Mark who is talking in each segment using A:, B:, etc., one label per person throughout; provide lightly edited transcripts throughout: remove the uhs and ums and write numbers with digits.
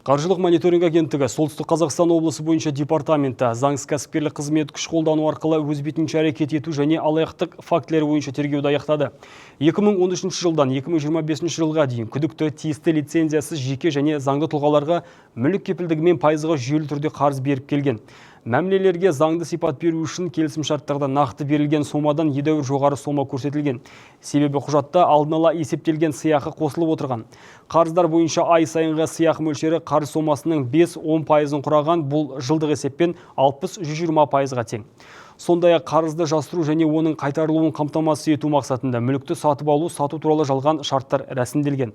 A: Қаржылық мониторинг агенттігі Солтүстік Қазақстан облысы бойынша департаменті заңсыз кәсіпкерлік қызмет, күш қолдану арқылы өз бетінше әрекет ету және алаяқтық фактілері бойынша тергеуді аяқтады. 2013 жылдан 2025 жылға дейін күдікті тиісті лицензиясыз жеке және заңды тұлғаларға мүлік кепілдігімен пайызға жүйелі түрде қарыз беріп келген. Мәмілелерге заңды сипат беру үшін келісімшарттарда нақты берілген сомадан едәуір жоғары сома көрсетілген. Себебі құжатта алдын ала есептелген сыйақы қосылып отырған. Қарыздар бойынша ай сайынғы сыйақы мөлшері қарыз сомасының 5-10 пайызын құраған, бұл жылдық есеппен 60-120 пайызға тең. Сондай-ақ қарызды жасыру және оның қайтарылуын қамтамасыз ету мақсатында мүлікті сатып алу, сату туралы жалған шарттар рәсімделген.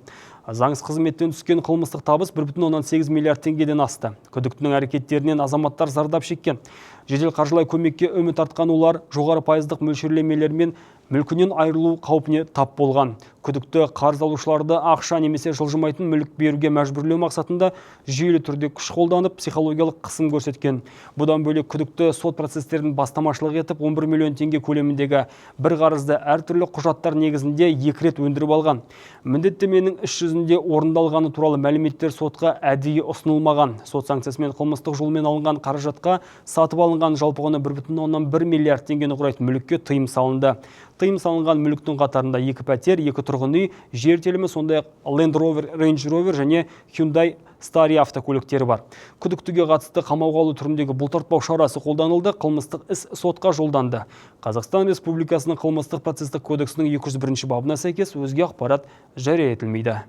A: Заңсыз қызметтен түскен қылмыстық табыс 1,8 миллиард теңгеден асты. Күдіктінің әрекеттерінен азаматтар зардап шеккен. Жедел қаржылай көмекке үміт артқан олар жоғары пайыздық мөлшерлемелермен мүлкінен айырылу қаупіне тап болған. Күдікті қарыз алушыларды ақша немесе жылжымайтын мүлік беруге мәжбүрлеу мақсатында жүйелі түрде күш қолданып, психологиялық қысым көрсеткен. Бұдан бөлек, күдікті сот процестерін бастамашылық етіп, 11 миллион теңге көлеміндегі бір қарызды әртүрлі құжаттар негізінде екі рет өндіріп алған. Міндеттеменің іс жүзінде орындалғаны туралы мәліметтер сотқа әдейі ұсынылмаған. Сот санкциясымен қылмыстық жолмен алынған қаражатқа сатып алынған жалпы құны 1,1 миллиард теңгені құрайтын мүлікке тыйым салынды. Тыйым салынған мүліктің қатарында екі пәтер, екі тұрғын үй, жер телімі, сондай-ақ Land Rover, Range Rover және Hyundai Staria автокөліктері бар. Күдіктіге қатысты қамауға алу түріндегі бұлтартпау шарасы қолданылды, қылмыстық іс сотқа жолданды. Қазақстан Республикасының қылмыстық процестік кодексінің 201 бабына сәйкес өзге ақпарат жария етілмейді.